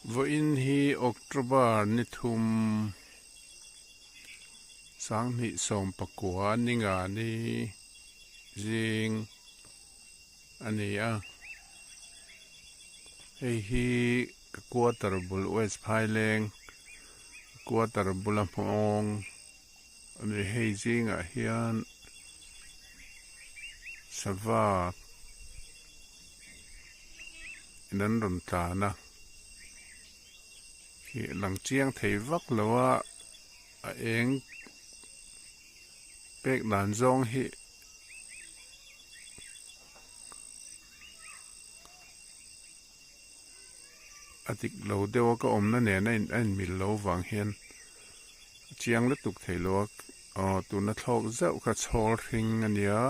Vawiin hi October ni thum sanghnih sawmpakua ninga ni zing a ni a hei hi ka quarter bul west phaileng quarter bula hmawng a ni hei zingah hian sava in an rawn tlan a khi a lang chiang thei vak lo a a eng pek dan zawng hi a dik lo deuh a ka awmna nen a in mil lo vang hian a chiang lutuk thei lo a aw tuna thlawk zeuh kha chhawl hring a nia.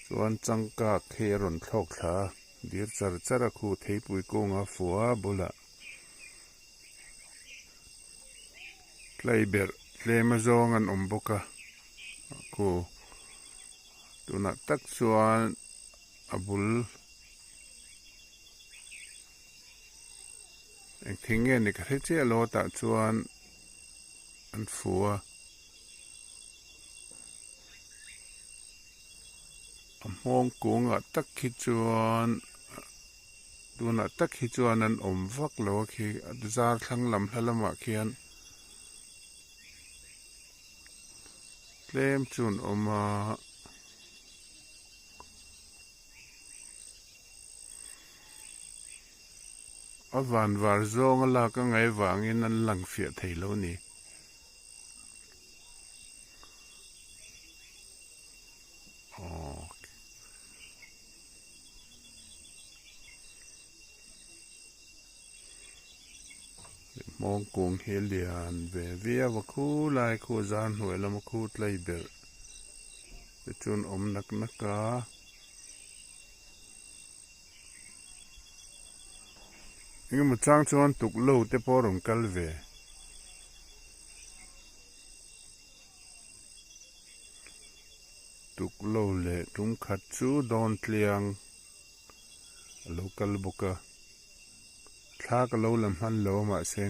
Chuan changkak hi a rawn thlawk thla a, dir char char a khu theipui kunga fua bulah tlai berh tlem a zawng an awm bawk a, khu tunah tak chuan a bul engthing nge ni ka hre chiah lo a tah chuan an fu a. A hmawng kungah tak hi chuan tunah tak hi chuan an awm vak lo a khi zar thlang lam hla lamah khian tlem chu an awm a. A van var zawnga lak a ngaih vangin an lang fiah thei lo a ni. Hmawng kung hi a lian ve viau a khulai khu zar hnuai lama khu tlai berh te chuan awm nak nak a. Engemaw chang chuan tuklo te pawh a rawn kal ve. Tuklo leh tum khat chu dawn tliang a lo kal bawk a, thla ka lo la hman lo a mahse.